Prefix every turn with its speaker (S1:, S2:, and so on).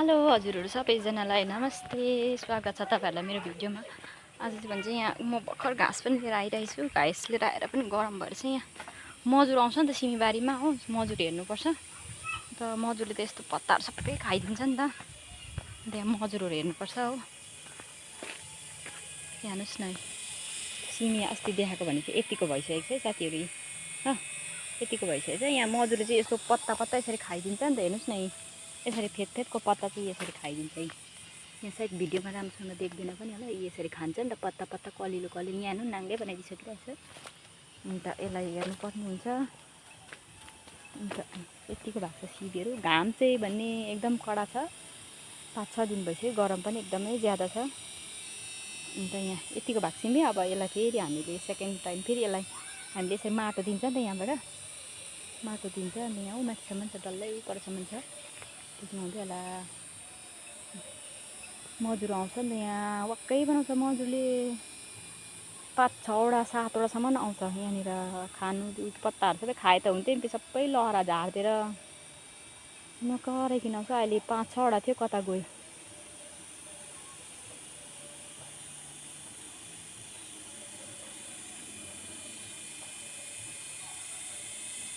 S1: Hello हजुरहरू सबैजनालाई नमस्ते, स्वागत छ तपाईँहरूलाई मेरो भिडियोमा। आज चाहिँ यहाँ म भर्खर घाँस पनि लिएर आइरहेको छु। घाँस लिएर आएर पनि गरम भएर चाहिँ यहाँ मजुर आउँछ नि त सिमीबारीमा हो, मजुर हेर्नुपर्छ। अन्त मजुरले त यस्तो पत्ताहरू सबै खाइदिन्छ नि त, अन्त यहाँ मजुरहरू हेर्नुपर्छ हो। हेर्नुहोस् न, सिमी अस्ति देखाएको भने चाहिँ यतिको भइसकेको छ है साथीहरू, ल यतिको भइसकेको छ। यहाँ मजुरले चाहिँ यस्तो पत्ता पत्ता यसरी खाइदिन्छ नि त, हेर्नुहोस् न, यसरी थेतथेतको पत्ता चाहिँ यसरी खाइदिन्छ। यहाँ सायद भिडियोमा राम्रोसँग देख्दैन पनि होला, यसरी खान्छ नि त पत्ता पत्ता, कलिलो कलिलो। यहाँ हेर्नु नाङ्गै बनाइदिइसकिरहेको छ। अन्त यसलाई हेर्नुपर्ने हुन्छ। अन्त यतिको भएको छ सिमीहरू। घाम चाहिँ भन्ने एकदम कडा छ, 5-6 दिन भइसक्यो, गरम पनि एकदमै ज्यादा छ। अन्त यहाँ यतिको भएको सिमी, अब यसलाई फेरि हामीले सेकेन्ड टाइम फेरि यसलाई हामीले यसरी माटो दिन्छ नि त, यहाँबाट माटो दिन्छ। अन्त यहाँ ऊ माथिसम्म छ, डल्लै परसम्म छ, त्यसमा हुँदै होला। मजुर आउँछ नि त यहाँ, वाक्कै बनाउँछ मजुरले। 5-6वटा 7वटासम्म आउँछ यहाँनिर खानु। पत्ताहरू सबै खाए त हुन्थ्यो नि, त्यो सबै लहरा झारिदिएर नकराइकन आउँछ। अहिले 5-6वटा थियो, कता गयो।